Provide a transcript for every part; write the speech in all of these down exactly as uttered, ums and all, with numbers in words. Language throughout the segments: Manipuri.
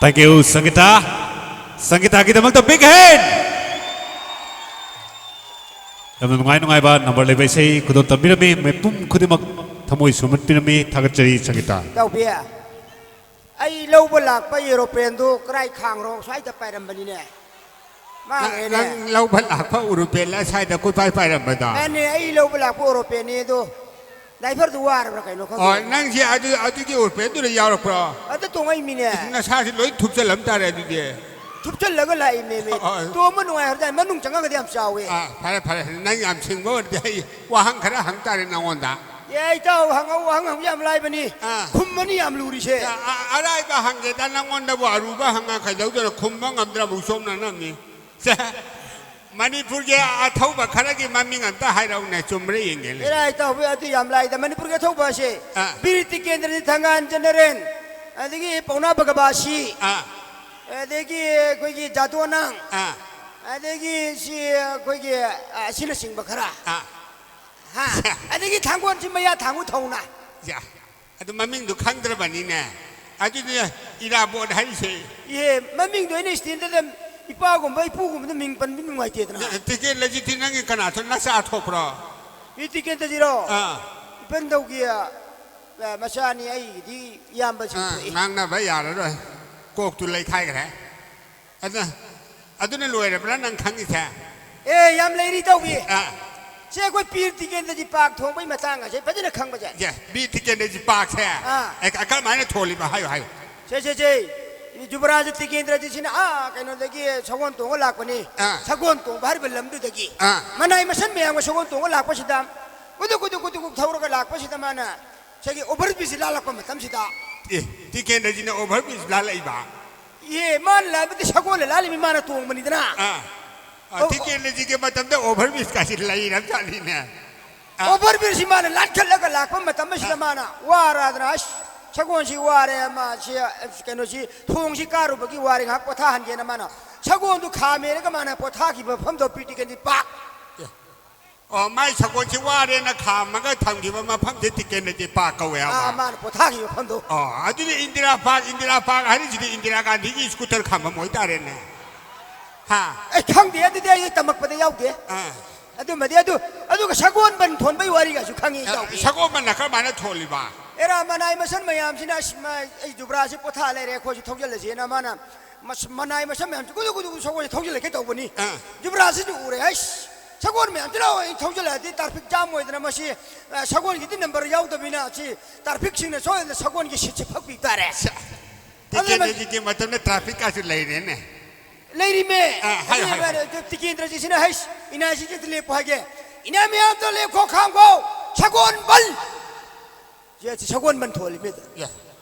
Thank you, ꯁꯪꯒꯤꯇꯥ꯫ ꯁꯪꯒꯤꯇꯥꯒꯤꯗꯃꯛꯇ big hand꯫ ꯌꯥꯝꯅ ꯅꯨꯡꯉꯥꯏ ꯅꯨꯡꯉꯥꯏꯕ ꯅꯝꯕꯔ ꯂꯩꯕ ꯏꯁꯩ ꯈꯨꯗꯣꯜ ꯇꯝꯕꯤꯔꯝꯃꯤ꯫ ꯃꯤꯄꯨꯝ ꯈꯨꯗꯤꯡꯃꯛ ꯊꯃꯣꯏ ꯁꯨꯝꯍꯠꯄꯤꯔꯝꯃꯤ꯫ ꯊꯥꯒꯠꯆꯔꯤ, ꯁꯪꯒꯤꯇꯥ꯫ ꯇꯧꯕꯤ, ꯑꯩ ꯂꯧꯕ ꯂꯥꯛꯄ ꯑꯦꯔꯣꯄ꯭ꯂꯦꯟꯗꯨ ꯀꯔꯥꯏ ꯈꯥꯡꯔꯣ ꯁ꯭ꯋꯥꯏꯗ ꯄꯥꯏꯔꯝꯕꯅꯤꯅꯦ꯫ ꯅꯪ, ꯃꯥꯡꯈ꯭ꯔꯦꯅꯦ꯫ ꯅꯪ ꯂꯧꯕ ꯂꯥꯛꯄ ꯎꯔꯨꯄꯦꯟꯂ ꯁ꯭ꯋꯥꯏꯗ ꯀꯣꯏꯄꯥꯏ ꯄꯥꯏꯔꯝꯕꯗꯣ? ꯃꯥꯅꯦ, ꯑꯩ ꯂꯧꯕ ꯂꯥꯛꯄ ꯎꯔꯨꯄꯦꯟꯅꯤ ꯑꯗꯣ꯫ ꯗ꯭ꯔꯥꯏꯚꯔꯗꯨ ꯋꯥꯔꯕ꯭ꯔꯥ ꯀꯩꯅꯣ ꯈꯪꯗꯦ꯫ ꯑꯣ, ꯅꯪꯁꯦ ꯑꯗꯨ, ꯑꯗꯨꯒꯤ ꯎꯔꯨꯄꯦꯟꯗꯨꯗ ꯌꯥꯎꯔꯛꯄ꯭ꯔꯣ? ꯑꯗ ꯇꯣꯡꯉꯛꯏꯃꯤꯅꯦ꯫ ꯅꯁꯥꯁꯤ ꯂꯣꯏ ꯊꯨꯞꯆꯜꯂꯝ ꯇꯥꯔꯦ ꯑꯗꯨꯗꯤ꯫ ꯊꯨꯞꯆꯜꯂꯒ ꯂꯥꯛꯏꯃꯦꯃꯦ꯫ ꯑꯣ꯫ ꯇꯣꯡꯕ ꯅꯨꯡꯉꯥꯏ ꯍꯥꯏꯕꯗꯥꯏ, ꯃꯅꯨꯡ ꯆꯪꯉꯒꯗꯤ ꯌꯥꯝ ꯆꯥꯎꯋꯦ꯫ ꯑꯥ, ꯐꯔꯦ, ꯐꯔꯦ꯫ ꯅꯪ ꯌꯥꯝ ꯁꯤꯡꯕ ꯑꯣꯏꯔꯗꯤ ꯑꯩ ꯋꯥꯍꯪ ꯈꯔ ꯍꯪ ꯇꯥꯔꯦ ꯅꯉꯣꯟꯗ꯫ ꯑꯦ, ꯏꯇꯥꯎ, ꯍꯪꯉꯧ, ꯋꯥꯍꯪ ꯍꯪꯕ ꯌꯥꯝ ꯂꯥꯏꯕꯅꯤ꯫ ꯑꯥ꯫ ꯈꯨꯝꯃꯅꯤ ꯌꯥꯝ ꯂꯨꯔꯤꯁꯦ꯫ ꯑ-, ꯑ-, ꯑꯔꯥꯏꯕ ꯍꯪꯒꯦꯗ ꯅꯪꯉꯣꯟꯗꯕꯨ ꯑꯔꯨꯕ ꯍꯪꯉ ꯀꯩꯗꯧꯗꯣꯏꯅꯣ? ꯈꯨꯝꯕ ꯉꯝꯗ꯭ꯔꯕ ꯎꯆꯣꯞꯅ ꯅꯝꯅꯤ꯫ ꯁꯦ, ꯃꯅꯤꯄꯨꯔꯒꯤ ꯑꯊꯧꯕ ꯈꯔꯒꯤ ꯃꯃꯤꯡ ꯑꯝꯇ ꯍꯥꯏꯔꯛꯎꯅꯦ, ꯆꯨꯝꯕ꯭ꯔꯥ ꯌꯦꯡꯒꯦꯅꯦ꯫ ꯑꯦꯔꯥ, ꯏꯇꯥꯎꯕꯤ, ꯑꯗꯨ ꯌꯥꯝ ꯂꯥꯏꯗ꯫ ꯃꯅꯤꯄꯨꯔꯒꯤ ꯑꯊꯧꯕ ꯑꯁꯦ ꯑꯥ꯫ ꯕꯤꯔ ꯇꯤꯀꯦꯟꯗ꯭ꯔꯖꯤꯠ ꯊꯥꯡꯒꯥꯟ ꯖꯦꯅꯔꯦꯜ, ꯑꯗꯒꯤ ꯄꯥꯎꯅꯥ ꯚꯒꯕꯥꯁꯤ, ꯑꯥ꯫ ꯑꯗꯒꯤ ꯑꯩꯈꯣꯏꯒꯤ ꯖꯥꯗꯣꯅꯥꯡ, ꯑꯥ꯫ ꯑꯗꯒꯤ ꯁꯤ ꯑꯩꯈꯣꯏꯒꯤ, ꯑ, ꯑꯁꯤꯅꯆꯤꯡꯕ ꯈꯔ꯫ ꯑꯥ꯫ ꯍꯥ? ꯑꯗꯒꯤ ꯊꯥꯡꯒꯣꯟꯁꯤ ꯃꯌꯥ ꯊꯥꯡꯒꯨ ꯊꯧꯅ꯫ ꯌꯥ꯫ ꯑꯗꯨ ꯃꯃꯤꯡꯗꯨ ꯈꯪꯗ꯭ꯔꯕꯅꯤꯅꯦ꯫ ꯑꯗꯨꯅꯦ ꯏꯔꯥꯕꯣꯠ ꯍꯥꯏꯔꯤꯁꯦ꯫ ꯏꯍꯦ, ꯃꯃꯤꯡꯗꯣ ꯑꯩꯅ ꯏꯁꯇꯦꯟꯗꯔꯗ ꯏꯄꯥꯒꯨꯝꯕ ꯏꯄꯨꯒꯨꯝꯕꯗ ꯃꯤꯡ ꯄꯟꯕ ꯅꯨꯡꯉꯥꯏꯇꯦꯗꯅ꯫ ꯇꯤꯀꯦꯟꯗ꯭ꯔꯖꯤꯠꯇꯤ ꯅꯪꯒꯤ ꯀꯅꯥ ꯊꯣꯛ-, ꯅꯆꯥ ꯊꯣꯛꯄ꯭ꯔꯣ? ꯏ ꯇꯤꯀꯦꯟꯗ꯭ꯔꯖꯤꯠꯔꯣ? ꯑꯥ꯫ ꯏꯄꯟꯗꯧꯒꯤ, ꯑ, ꯃꯆꯥꯅꯤ, ꯑꯩꯒꯤꯗꯤ ꯏꯌꯥꯝꯕꯁꯤꯡ ꯑꯥ, ꯊꯣꯛꯏ꯫ ꯉꯥꯡꯅꯕ ꯌꯥꯔꯔꯣꯏ꯫ ꯀꯣꯛꯇꯨ ꯂꯩꯈꯥꯏꯈ꯭ꯔꯦ꯫ ꯑꯗꯨꯅ, ꯑꯗꯨꯅ ꯂꯣꯏꯔꯕ꯭ꯔꯥ ꯅꯪ ꯈꯪꯉꯤꯁꯦ? ꯑꯦ, ꯌꯥꯝ ꯂꯩꯔꯤ ꯇꯧꯕꯤ꯫ ꯑꯥ꯫ ꯁꯦ, ꯑꯩꯈꯣꯏ ꯄꯤꯔ ꯇꯤꯀꯦꯟꯗ꯭ꯔꯖꯤꯠ ꯄꯥꯛ ꯊꯣꯡꯕꯩ ꯃꯇꯥꯡ ꯑꯁꯦ ꯐꯖꯅ ꯈꯪꯕꯁꯦ꯫ ꯌꯦ, ꯕꯤꯔ ꯇꯤꯀꯦꯟꯗ꯭ꯔꯖꯤꯠ ꯄꯥꯛꯁꯦ꯫ ꯑꯥ꯫ ꯑꯦ, ꯀ-, ꯀꯔꯝꯍꯥꯏꯅ ꯊꯣꯜꯂꯤꯕ? ꯍꯥꯏꯌꯨ, ꯍꯥꯏꯌꯨ꯫ ꯁꯦ, ꯁꯦ, ꯁꯦ꯫ ꯌꯨꯕꯔꯥꯖ ꯇꯤꯀꯦꯟꯗ꯭ꯔꯖꯤꯠꯁꯤꯅ ꯑꯥ ꯀꯩꯅꯣꯗꯒꯤ ꯁꯒꯣꯜ ꯇꯣꯡꯉ ꯂꯥꯛꯄꯅꯤ꯫ ꯑꯥ꯫ ꯁꯒꯣꯜ ꯇꯣꯡꯕ ꯍꯥꯏꯔꯤꯕ ꯂꯝꯗꯨꯗꯒꯤ ꯑꯥ꯫ ꯃꯅꯥꯏ ꯃꯁꯟ ꯃꯌꯥꯝꯒ ꯁꯒꯣꯜ ꯇꯣꯡꯉ ꯂꯥꯛꯄꯁꯤꯗ, ꯀꯨꯗꯨꯛ, ꯀꯨꯗꯨꯛ, ꯀꯨꯗꯨꯛ, ꯀꯨꯗꯨꯛ ꯊꯧꯔꯒ ꯂꯥꯛꯄꯁꯤꯗ ꯃꯥꯅ ꯉꯁꯥꯏꯒꯤ over bridge ꯂꯥꯜꯂꯛꯄ ꯃꯇꯝꯁꯤꯗ꯫ ꯑꯦ, ꯇꯤꯀꯦꯟꯗ꯭ꯔꯖꯤꯠꯅ over bridge ꯂꯥꯜꯂꯛꯏꯕ? ꯏꯍꯦ, ꯃꯥꯅ ꯂꯥꯟꯕꯗꯤ ꯁꯒꯣꯜꯅ ꯂꯥꯜꯂꯤꯃꯤ, ꯃꯥꯅ ꯇꯣꯡꯕꯅꯤꯗꯅ꯫ ꯑꯥ꯫ ꯑ, ꯑꯣ, ꯇꯤꯀꯦꯟꯗ꯭ꯔꯖꯤꯠꯀꯤ ꯃꯇꯝꯗ over bridge ꯀꯥꯁꯤ ꯂꯩꯔꯝꯖꯥꯠꯅꯤꯅꯦ꯫ ꯑꯥ꯫ Over bridge ꯁꯤ ꯃꯥꯅ ꯂꯥꯟꯈꯠꯂꯒ ꯂꯥꯛꯄ ꯃꯇꯝ ꯑꯁꯤꯗ ꯑꯥ꯫ ꯃꯥꯅ ꯋꯥꯔꯗꯅ, "ꯑꯁ, ꯁꯒꯣꯜꯁꯤ ꯋꯥꯔꯦ, ꯃꯥꯁꯤ, ꯑ, ꯀꯩꯅꯣꯁꯤ, ꯊꯣꯡꯁꯤ ꯀꯥꯔꯨꯕꯒꯤ ꯋꯥꯔꯦ, ꯉꯥꯏꯍꯥꯛ ꯄꯣꯊꯥꯍꯟꯒꯦꯅ" ꯃꯥꯅ ꯁꯒꯣꯜꯗꯨ ꯈꯥꯃꯦꯔꯒ ꯃꯥꯅ ꯄꯣꯊꯥꯈꯤꯕ ꯃꯐꯝꯗꯣ ꯕꯤꯔ ꯇꯤꯀꯦꯟꯗ꯭ꯔꯖꯤꯠ ꯄꯥꯛ꯫ ꯑꯦ꯫ ꯑꯣ, ꯃꯥꯏ ꯁꯒꯣꯜꯁꯦ ꯋꯥꯔꯦꯅ ꯈꯥꯝꯃꯒ ꯊꯝꯈꯤꯕ ꯃꯐꯝꯁꯦ ꯇꯤꯀꯦꯟꯗ꯭ꯔꯖꯤꯠ ꯄꯥꯔꯛ ꯀꯧꯋꯦ ꯍꯥꯏꯕ꯫ ꯑꯥ, ꯃꯥꯅ ꯄꯣꯊꯥꯈꯤꯕ ꯃꯐꯝꯗꯣ꯫ ꯑꯣ, ꯑꯗꯨꯗꯤ ꯏꯟꯗꯤꯔꯥ ꯄꯥꯔꯛ, ꯏꯟꯗꯤꯔꯥ ꯄꯥꯔꯛ ꯍꯥꯏꯔꯤꯁꯤꯗꯤ ꯏꯟꯗꯤꯔꯥ ꯒꯥꯟꯙꯤꯒꯤ ꯁ꯭ꯀꯨꯇꯔ ꯈꯥꯝꯐꯝ ꯑꯣꯏꯇꯥꯔꯦꯅꯦ꯫ ꯍꯥ? ꯑꯩ ꯈꯪꯗꯦ, ꯑꯗꯨꯗꯤ ꯑꯩ ꯇꯝꯃꯛꯄꯗ ꯌꯥꯎꯗꯦ꯫ ꯑꯥ꯫ ꯑꯗꯨꯃꯗꯤ ꯑꯗꯨ, ꯑꯗꯨꯒ ꯁꯒꯣꯜ ꯕꯟ ꯊꯣꯟꯕꯩ ꯋꯥꯔꯤꯒꯁꯨ ꯈꯪꯉꯤ, ꯑ, ꯏꯇꯥꯎꯕꯤ꯫ ꯁꯒꯣꯜ ꯕꯟꯅ ꯀꯔꯝꯍꯥꯏꯅ ꯊꯣꯜꯂꯤꯕ? ꯑꯦꯔꯥ, ꯃꯅꯥꯏ ꯃꯁꯟ ꯃꯌꯥꯝꯁꯤꯅ, "ꯑꯁ, ꯃꯥ, ꯑꯩ ꯖꯨꯕ꯭ꯔꯥꯁꯤ ꯄꯣꯊꯥ ꯂꯩꯔꯦ, ꯑꯩꯈꯣꯏꯁꯨ ꯊꯧꯖꯤꯜꯂꯁꯦꯅ" ꯃꯥꯅ ꯃꯁ-, ꯃꯅꯥꯏ ꯃꯁꯟ ꯃꯌꯥꯝꯁꯤ ꯒꯨꯗꯨ ꯒꯨꯗꯨ ꯒꯨꯗꯨ ꯁꯒꯣꯜꯁꯦ ꯊꯧꯖꯤꯜꯂꯛꯀꯦ ꯇꯧꯕꯅꯤ꯫ ꯑꯥ꯫ ꯖꯨꯕ꯭ꯔꯥꯁꯤꯁꯨ ꯎꯔꯦ, "ꯑꯩꯁ, ꯁꯒꯣꯜ ꯃꯌꯥꯝꯁꯤ ꯂꯥꯛꯑꯣ, ꯑꯩ ꯊꯧꯖꯤꯜꯂꯛꯑꯗꯤ ꯇ꯭ꯔꯥꯐꯤꯛ ꯖꯥꯝ ꯑꯣꯏꯗꯅ ꯃꯁꯤ, ꯑ, ꯁꯒꯣꯜꯒꯤꯗꯤ ꯅꯝꯕꯔ ꯌꯥꯎꯗꯕꯅꯤꯅ ꯁꯤ ꯇ꯭ꯔꯥꯐꯤꯛꯁꯤꯡꯅ ꯁꯣꯏꯗꯅ ꯁꯒꯣꯜꯒꯤ ꯁꯤꯠꯁꯦ ꯐꯛꯄꯤ ꯇꯥꯔꯦ"꯫ ꯁ-, ꯑꯗꯨꯅ ꯇꯤꯀꯦꯟꯗ꯭ꯔꯖꯤꯠꯀꯤ ꯃꯇꯝꯗ ꯇ꯭ꯔꯥꯐꯤꯛꯀꯁꯨ ꯂꯩꯔꯦꯅꯦ꯫ ꯂꯩꯔꯤꯃꯦ꯫ ꯑ, ꯍꯥꯏꯌꯣ, ꯑꯗꯨꯅꯦ ꯍꯥꯏꯌꯣ, ꯍꯥꯏꯌꯣ꯫ ꯃꯥꯅ ꯇꯤꯀꯦꯟꯗ꯭ꯔꯖꯤꯠꯁꯤꯅ, "ꯍꯩꯁ, ꯏꯅꯥꯁꯤꯗ ꯂꯦꯞꯄꯨ ꯍꯥꯏꯒꯦ꯫ ꯏꯅꯥ ꯃꯌꯥꯝꯗꯣ ꯂꯦꯞꯈꯣ, ꯈꯥꯝꯈꯣ꯫ ꯁꯒꯣꯜ ꯕꯟ!" ꯁꯤ ꯁꯒꯣꯜ ꯕꯟ ꯊꯣꯜꯂꯤꯃꯦ꯫ ꯌꯥ꯫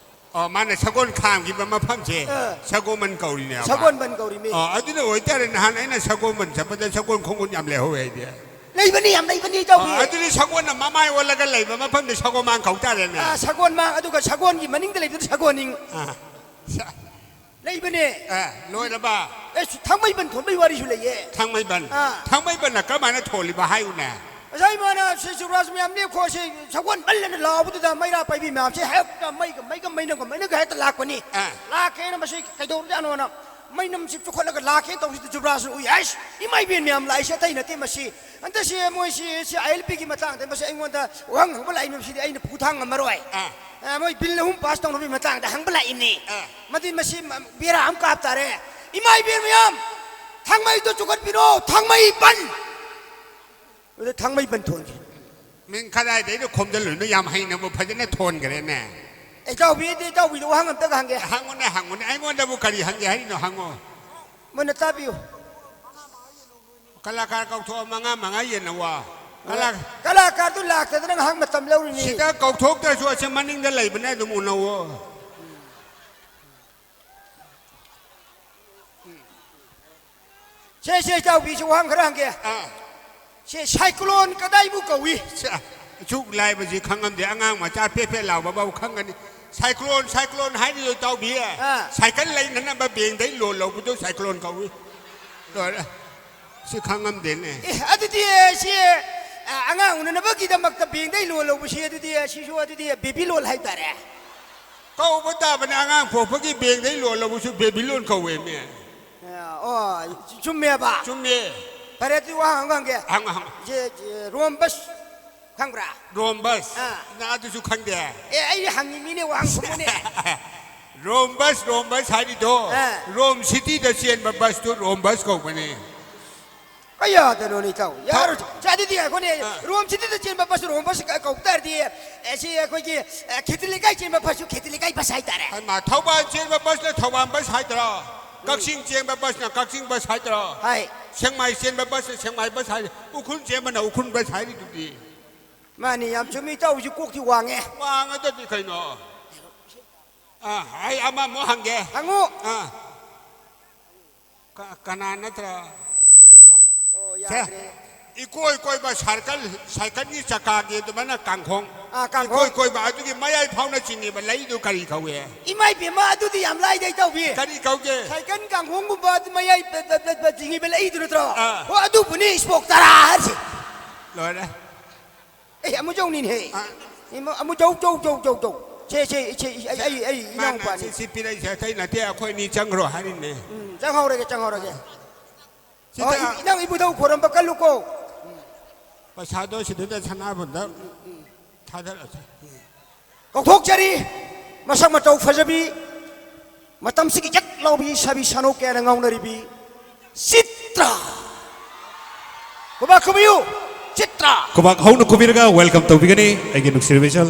ꯑꯣ, ꯃꯥꯅ ꯁꯒꯣꯜ ꯈꯥꯝꯈꯤꯕ ꯃꯐꯝꯁꯦ ꯑ꯫ ꯁꯒꯣꯜ ꯕꯟ ꯀꯧꯔꯤꯅꯦꯕ꯫ ꯁꯒꯣꯜ ꯕꯟ ꯀꯧꯔꯤꯃꯦ꯫ ꯑꯣ, ꯑꯗꯨꯅ ꯑꯣꯏꯇꯥꯔꯦ, ꯅꯍꯥꯟ ꯑꯩꯅ ꯁꯒꯣꯜ ꯕꯟ ꯆꯠꯄꯗ ꯁꯒꯣꯜ ꯈꯣꯡꯒꯨꯟ ꯌꯥꯝ ꯂꯩꯍꯧꯋꯦ ꯑꯩꯗꯤ꯫ ꯂꯩꯕꯅꯤ, ꯌꯥꯝ ꯂꯩꯕꯅꯤ, ꯏꯇꯥꯎꯕꯤ꯫ ꯑꯣ, ꯑꯗꯨꯗꯤ ꯁꯒꯣꯜꯅ ꯃꯃꯥꯏ ꯑꯣꯜꯂꯒ ꯂꯩꯕ ꯃꯐꯝꯗꯤ ꯁꯒꯣꯜ ꯃꯥꯡ ꯀꯧ ꯇꯥꯔꯦꯅꯦ꯫ ꯑ, ꯁꯒꯣꯜ ꯃꯥꯡ, ꯑꯗꯨꯒ ꯁꯒꯣꯜꯒꯤ ꯃꯅꯤꯡꯗ ꯂꯩꯕꯗꯨꯅ ꯁꯒꯣꯜꯅꯤꯡ꯫ ꯑ꯫ ꯁ-, ꯂꯩꯕꯅꯦ꯫ ꯑꯦ, ꯂꯣꯏꯔꯕ? ꯑꯦ, ꯊꯥꯡꯃꯩꯕꯟ ꯊꯣꯟꯕꯩ ꯋꯥꯔꯤꯁꯨ ꯂꯩꯌꯦ꯫ ꯊꯥꯡꯃꯩꯕꯟ꯫ ꯑꯥ꯫ ꯊꯥꯡꯃꯩꯕꯟꯅ ꯀꯔꯝꯍꯥꯏꯅ ꯊꯣꯜꯂꯤꯕ ꯍꯥꯏꯌꯨꯅꯦ? ꯉꯁꯥꯏ ꯃꯥꯅ ꯁꯤ ꯖꯨꯕ꯭ꯔꯥꯖ ꯃꯌꯥꯝ ꯂꯦꯞꯈꯣ, ꯁꯤ ꯁꯒꯣꯜ ꯕꯟ ꯑꯅ ꯂꯥꯎꯕꯗꯨꯗ ꯃꯩꯔꯥ ꯄꯥꯏꯕꯤ ꯃꯌꯥꯝꯁꯦ ꯍꯦꯛꯇ ꯃꯩꯒ, ꯃꯩꯒ, ꯃꯩꯅꯝꯒ, ꯃꯩꯅꯝꯒ ꯍꯦꯛꯇ ꯂꯥꯛꯄꯅꯤ꯫ ꯑꯥ꯫ ꯂꯥꯛꯀꯦꯅ ꯃꯁꯤ ꯀꯩꯗꯧꯔꯖꯥꯠꯅꯣꯅ ꯃꯩꯅꯝꯁꯤ ꯆꯨꯈꯠꯂꯒ ꯂꯥꯛꯀꯦ ꯇꯧꯕꯁꯤꯗ ꯖꯨꯕ꯭ꯔꯥꯖꯅ ꯎꯏ꯫ "ꯑꯩꯁ, ꯏꯃꯥ ꯏꯕꯦꯟ ꯃꯌꯥꯝ ꯂꯥꯛꯏꯁꯦ ꯑꯇꯩ ꯅꯠꯇꯦ ꯃꯁꯤ꯫ ꯍꯟꯗꯛꯁꯤ ꯃꯣꯏꯁꯤ, ꯁꯤ ꯑꯥꯏ ꯑꯦꯜ ꯄꯤꯒꯤ ꯃꯇꯥꯡꯗ ꯃꯁꯤ ꯑꯩꯉꯣꯟꯗ ꯋꯥꯍꯪ ꯍꯪꯕ ꯂꯥꯛꯏ, ꯃꯁꯤꯗꯤ ꯑꯩꯅ ꯄꯨ ꯊꯥꯡ ꯉꯝꯃꯔꯣꯏ꯫ ꯑꯥ꯫ ꯑ, ꯃꯣꯏ ꯕꯤꯜ ꯑꯍꯨꯝ ꯄꯥꯁ ꯇꯧꯅꯕꯒꯤ ꯃꯇꯥꯡꯗ ꯍꯪꯕ ꯂꯥꯛꯏꯅꯤ꯫ ꯑꯥ꯫ ꯃꯗꯨꯗꯤ ꯃꯁꯤ ꯃ-, ꯕꯦꯔꯥ ꯑꯃ ꯀꯥꯞ ꯇꯥꯔꯦ꯫ ꯏꯃꯥ ꯏꯕꯦꯟ ꯃꯌꯥꯝ, ꯊꯥꯡꯃꯩꯗꯣ ꯆꯨꯈꯠꯄꯤꯔꯣ, ꯊꯥꯡꯃꯩ ꯕꯟ!" ꯑꯗꯨ ꯊꯥꯡꯃꯩ ꯕꯟ ꯊꯣꯟꯈꯤ꯫ ꯃꯤꯡ ꯀꯗꯥꯏꯗꯩꯅꯣ ꯈꯣꯝꯖꯜꯂꯨꯏꯅꯣ? ꯌꯥꯝ ꯍꯩꯅꯕ ꯐꯖꯅ ꯊꯣꯟꯈ꯭ꯔꯦꯅꯦ꯫ ꯏꯇꯥꯎꯕꯤꯗꯤ, ꯏꯇꯥꯎꯕꯤꯗ ꯋꯥꯍꯪ ꯑꯝꯇꯒ ꯍꯪꯒꯦ꯫ ꯍꯪꯉꯨꯅꯦ, ꯍꯪꯉꯨꯅꯦ꯫ ꯑꯩꯉꯣꯟꯗꯕꯨ ꯀꯔꯤ ꯍꯪꯒꯦ ꯍꯥꯏꯔꯤꯅꯣ? ꯍꯪꯉꯣ꯫ ꯃꯨꯟꯅ ꯇꯥꯕꯤꯌꯨ꯫ ꯀꯂꯥꯀꯥꯔ ꯀꯧꯊꯣꯛꯑꯣ, ꯃꯉꯥ ꯃꯉꯥ ꯌꯦꯟꯅꯧꯋꯣ꯫ ꯀꯂꯥ- ꯀꯂꯥꯀꯥꯔꯗꯨ ꯂꯥꯛꯇꯗꯅ ꯉꯥꯏꯍꯥꯛ ꯃꯇꯝ ꯂꯧꯔꯤꯅꯤ꯫ ꯁꯤꯗ ꯀꯧꯊꯣꯛꯇ꯭ꯔꯁꯨ ꯑꯁꯤ ꯃꯅꯤꯡꯗ ꯂꯩꯕꯅꯦ, ꯑꯗꯨꯝ ꯎꯅꯧꯋꯣ꯫ ꯁꯦ, ꯁꯦ, ꯏꯇꯥꯎꯕꯤꯁꯨ ꯋꯥꯍꯪ ꯈꯔ ꯍꯪꯒꯦ꯫ ꯑꯥ꯫ ꯁꯦ, ꯁꯥꯏꯀ꯭ꯂꯣꯟ ꯀꯗꯥꯏꯕꯨ ꯀꯧꯏ? ꯁꯦ, ꯑꯁꯨꯛ ꯂꯥꯏꯕꯁꯤ ꯈꯪꯉꯝꯗꯦ꯫ ꯑꯉꯥꯡ ꯃꯆꯥ ꯄꯦꯠ ꯄꯦꯠ ꯂꯥꯎꯕꯐꯥꯎ ꯈꯪꯒꯅꯤ꯫ ꯁꯥꯏꯀ꯭ꯂꯣꯟ, ꯁꯥꯏꯀ꯭ꯂꯣꯟ ꯍꯥꯏꯔꯤꯗꯣ ꯏꯇꯥꯎꯕꯤ꯫ ꯑꯥ꯫ ꯁꯥꯏꯀꯜ ꯂꯩꯅꯅꯕ ꯕꯦꯡꯗꯩ ꯂꯣꯟ ꯂꯧꯕꯗꯣ ꯁꯥꯏꯀ꯭ꯂꯣꯟ ꯀꯧꯏ꯫ ꯂꯣꯏꯔꯦ꯫ ꯁꯤ ꯈꯪꯉꯝꯗꯦꯅꯦ꯫ ꯑꯦ, ꯑꯗꯨꯗꯤ ꯁꯤ ꯑ, ꯑꯉꯥꯡ ꯎꯅꯅꯕꯒꯤꯗꯃꯛꯇ ꯕꯦꯡꯗꯩ ꯂꯣꯟ ꯂꯧꯕꯁꯤ ꯑꯗꯨꯗꯤ, ꯑꯁꯤꯁꯨ ꯑꯗꯨꯗꯤ ꯕꯦꯕꯤ ꯂꯣꯟ ꯍꯥꯏꯇꯥꯔꯦ꯫ ꯀꯧꯕ ꯇꯥꯕꯅꯦ, ꯑꯉꯥꯡ ꯄꯣꯛꯄꯒꯤ ꯕꯦꯡꯗꯩ ꯂꯣꯟ ꯂꯧꯕꯁꯨ ꯕꯦꯕꯤ ꯂꯣꯟ ꯀꯧꯋꯦꯃꯤ꯫ ꯑ, ꯑꯣ, ꯆꯨꯝꯃꯦꯕ꯫ ꯆꯨꯝꯃꯦ꯫ ꯐꯔꯦ, ꯑꯗꯨꯗꯤ ꯋꯥ ꯍꯪꯉꯨ ꯍꯪꯒꯦ꯫ ꯍꯪꯉꯣ, ꯍꯪꯉꯣ꯫ ꯁꯦ, ꯁꯦ, ꯔꯣꯝꯕꯁ ꯈꯪꯕ꯭ꯔꯥ? ꯔꯣꯝꯕꯁ꯫ ꯑꯥ꯫ ꯅꯪ ꯑꯗꯨꯁꯨ ꯈꯪꯗꯦ? ꯑꯦ, ꯑꯩ ꯍꯪꯉꯤ ꯃꯤꯅꯦ, ꯋꯥꯍꯪ ꯈꯨꯝꯃꯨꯅꯦ꯫ ꯔꯣꯝꯕꯁ, ꯔꯣꯝꯕꯁ ꯍꯥꯏꯔꯤꯗꯣ ꯑꯥ꯫ ꯔꯣꯝ ꯁꯤꯇꯤꯗ ꯆꯦꯟꯕ ꯕꯁꯇꯨ ꯔꯣꯝꯕꯁ ꯀꯧꯕꯅꯦ꯫ ꯀꯌꯥꯗꯅꯣꯅꯦ ꯏꯇꯥꯎ? ꯌꯥꯔꯣꯏ꯫ ꯁꯦ, ꯑꯗꯨꯗꯤ ꯑꯩꯈꯣꯏꯅꯦ, ꯑꯥ꯫ ꯔꯣꯝ ꯁꯤꯇꯤꯗ ꯆꯦꯟꯕ ꯕꯁ ꯔꯣꯝ ꯕꯁ ꯀ-, ꯀꯧ ꯇꯥꯔꯗꯤ, ꯑꯦ, ꯁꯤ ꯑꯩꯈꯣꯏꯒꯤ, ꯑꯦ, ꯈꯦꯇ꯭ꯔꯤꯂꯩꯀꯥꯏ ꯆꯦꯟꯕ ꯕꯁꯁꯨ ꯈꯦꯇ꯭ꯔꯤꯂꯩꯀꯥꯏ ꯕꯁ ꯍꯥꯏꯇꯥꯔꯦ꯫ ꯍꯩꯃꯥ, ꯊꯧꯕꯥꯜ ꯆꯦꯟꯕ ꯕꯁꯅ ꯊꯧꯕꯥꯜ ꯕꯁ ꯍꯥꯏꯗ꯭ꯔꯣ? ꯀꯛꯆꯤꯡ ꯆꯦꯟꯕ ꯕꯁꯅ ꯀꯛꯆꯤꯡ ꯕꯁ ꯍꯥꯏꯗ꯭ꯔꯣ? ꯍꯥꯏ꯫ ꯁꯦꯛꯃꯥꯏ ꯆꯦꯟꯕ ꯕꯁꯅ ꯁꯦꯛꯃꯥꯏ ꯕꯁ ꯍꯥꯏ꯫ ꯎꯈ꯭ꯔꯨꯜ ꯆꯦꯟꯕꯅ ꯎꯈ꯭ꯔꯨꯜ ꯕꯁ ꯍꯥꯏꯔꯤꯗꯨꯗꯤ꯫ ꯃꯥꯅꯤ, ꯌꯥꯝ ꯆꯨꯝꯃꯤ꯫ ꯏꯇꯥꯎꯁꯨ ꯀꯣꯛꯇꯤ ꯋꯥꯡꯉꯦ꯫ ꯋꯥꯡꯉꯗꯗꯤ ꯀꯩꯅꯣ? ꯑꯥ, ꯑꯩ ꯑꯃꯃꯨꯛ ꯍꯪꯒꯦ꯫ ꯍꯪꯉꯨ꯫ ꯑꯥ꯫ ꯀ-, ꯀꯅꯥ ꯅꯠꯇ꯭ꯔꯣ? ꯑꯣ, ꯁꯦ, ꯌꯥꯗ꯭ꯔꯦ꯫ ꯏꯀꯣꯏ ꯀꯣꯏꯕ ꯁꯥꯔꯀꯜ, ꯁꯥꯏꯀꯜꯒꯤ ꯆꯀꯥꯒꯤ ꯑꯗꯨꯃꯥꯏꯅ ꯀꯥꯡꯈꯣꯡ꯫ ꯑꯥ, ꯀꯥꯡꯈꯣꯡ꯫ ꯏꯀꯣꯏ ꯀꯣꯏꯕ ꯑꯗꯨꯒꯤ ꯃꯌꯥꯏ ꯐꯥꯎꯅ ꯆꯤꯡꯉꯤꯕ ꯂꯩꯗꯨ ꯀꯔꯤ ꯀꯧꯏ? ꯏꯃꯥ ꯏꯕꯦꯝꯃ, ꯑꯗꯨꯗꯤ ꯌꯥꯝ ꯂꯥꯏꯗ, ꯏꯇꯥꯎꯕꯤ꯫ ꯀꯔꯤ ꯀꯧꯒꯦ? ꯁꯥꯏꯀꯜ ꯀꯥꯡꯈꯣꯡꯒꯨꯝꯕ ꯑꯗꯨ ꯃꯌꯥꯏ ꯕ-, ꯕ-, ꯕ-, ꯕ-, ꯆꯤꯡꯉꯤꯕ ꯂꯩꯗꯨ ꯅꯠꯇ꯭ꯔꯣ? ꯑꯥ꯫ ꯍꯣ, ꯑꯗꯨꯕꯨꯅꯦ ꯏꯁꯄꯣꯛ ꯇꯔꯥ ꯍꯥꯏꯔꯤꯁꯦ꯫ ꯂꯣꯏꯔꯦ꯫ ꯑꯦ, ꯑꯃꯨꯛ ꯌꯧꯅꯤꯅꯦꯍꯦ꯫ ꯑꯥ꯫ ꯏꯃ-, ꯑꯃꯨꯛ ꯌꯧ, ꯌꯧ, ꯌꯧ, ꯌꯧ, ꯌꯧ꯫ ꯁꯦ, ꯁꯦ, ꯏꯆꯦ, ꯑꯩ, ꯑꯩ, ꯑꯩ ꯃꯥꯅ ꯏꯅꯥꯎꯄꯥꯅꯤ꯫ ꯁꯤ, ꯁꯤ ꯄꯤꯔꯛꯏꯁꯦ ꯑꯇꯩ ꯅꯠꯇꯦ, ꯑꯩꯈꯣꯏꯅꯤ ꯆꯪꯈ꯭ꯔꯣ ꯍꯥꯏꯔꯤꯅꯦ꯫ ꯎꯝ, ꯆꯪꯍꯧꯔꯒꯦ, ꯆꯪꯍꯧꯔꯒꯦ꯫ ꯁꯤꯗ ꯍꯣꯏ, ꯏ-, ꯏꯅꯥꯎ ꯏꯕꯨꯙꯧ ꯈꯣꯏꯔꯝꯕ ꯀꯜꯂꯨꯀꯣ꯫ ꯄꯩꯁꯥꯗꯣ ꯁꯤꯗꯩꯗ ꯁꯅꯥꯕꯨꯟꯗ ꯊꯥꯗꯔꯛꯑꯁꯦ꯫ ꯀꯧꯊꯣꯛꯆꯔꯤ, ꯃꯁꯛ ꯃꯇꯧ ꯐꯖꯕꯤ, ꯃꯇꯝꯁꯤꯒꯤ ꯌꯛ ꯂꯥꯎꯕꯤ ꯁꯥꯕꯤ ꯁꯥꯅꯧ ꯀꯌꯥꯅ ꯉꯥꯎꯅꯔꯤꯕꯤ ꯆꯤꯇ꯭ꯔꯥ꯫ ꯈꯨꯕꯥꯛ ꯈꯨꯕꯤꯌꯨ, ꯆꯤꯇ꯭ꯔꯥ꯫ ꯈꯨꯕꯥꯛ ꯍꯧꯅ ꯈꯨꯕꯤꯔꯒ welcome ꯇꯧꯕꯤꯒꯅꯤ ꯑꯩꯒꯤ ꯅꯨꯡꯁꯤꯔꯕ ꯏꯆꯜ꯫